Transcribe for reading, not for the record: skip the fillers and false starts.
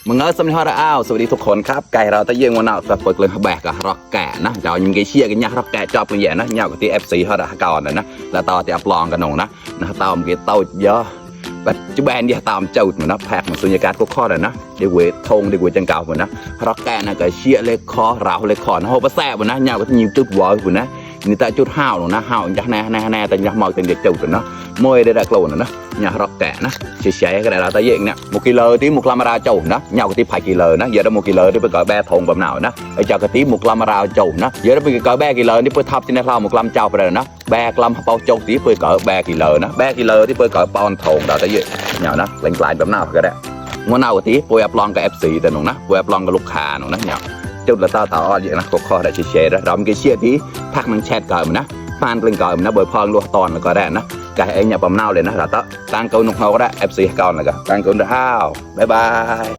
มึงเออสมัยฮอร์อ้าวสวัสดีทุกคนครับไก่เราตะเยียงวันน่าจะเปิดเลยแบกกับร็อกแก่นะเดี๋ยวยังไงเชียร์กันเนี่ยร็อกแก่จอบกันแย่นะเนี่ยกับที่ FC ฮอร์ก่อนนะแล้วต่อที่อัปลองกันหนูนะต่อมันกี่เต้าเยอะปัจจุบันเนี่ยตามเจ้าเหมือนนะแพกเหมือนสุญญากาศก็ข้อเลยนะเดี๋ยวเวททงเดี๋ยวเวทจังเก่าเหมือนนะร็อกแก่นะก็เชียร์เล็กคอเราเล็กคอนะโหปะแซ่บเหมือนนะเนี่ยกับที่ยิงจุดวอลเหมือนนะนี่แต่จุดห้าวหนูนะห้าวยักแน่แต่ยักมองเป็นเด็กเจ้าเหมือนนะมวยได้กลัวนะnhà rọc kẻ nó chia sẻ cái này là tại diện nè 1 kg tí 1 gram chầu nó nhau cái tí phải kg nó giờ đó 1 kg đi phải cỡ 3 thùng bầm nào nó ở cho cái tí 1 gram chầu nó giờ đó phải cỡ 3 kg đi phải thắp trên này 1 gram chầu rồi nó 3 gram bao chầu tí phải cỡ 3 kg nó 3 kg tí phải cỡ bao thùng đó tại diện nhau nó lạnh lại bầm nào cái đấy muốn nào cái tí phải áp long cái FC tên nó phải áp long cái lúc hà nó nhau chút là tao tao vậy nó có để chia sẻ đó rồi cái chia tí phát mình chat cỡ mà nó fan lên cỡ mà nó bởi phong luôn toàn là cỡ đấy nó cái ấy nhà bầm nào để nó là tao tăng câu nục hậu đó FC còn là cả tăng câu được hao bye bye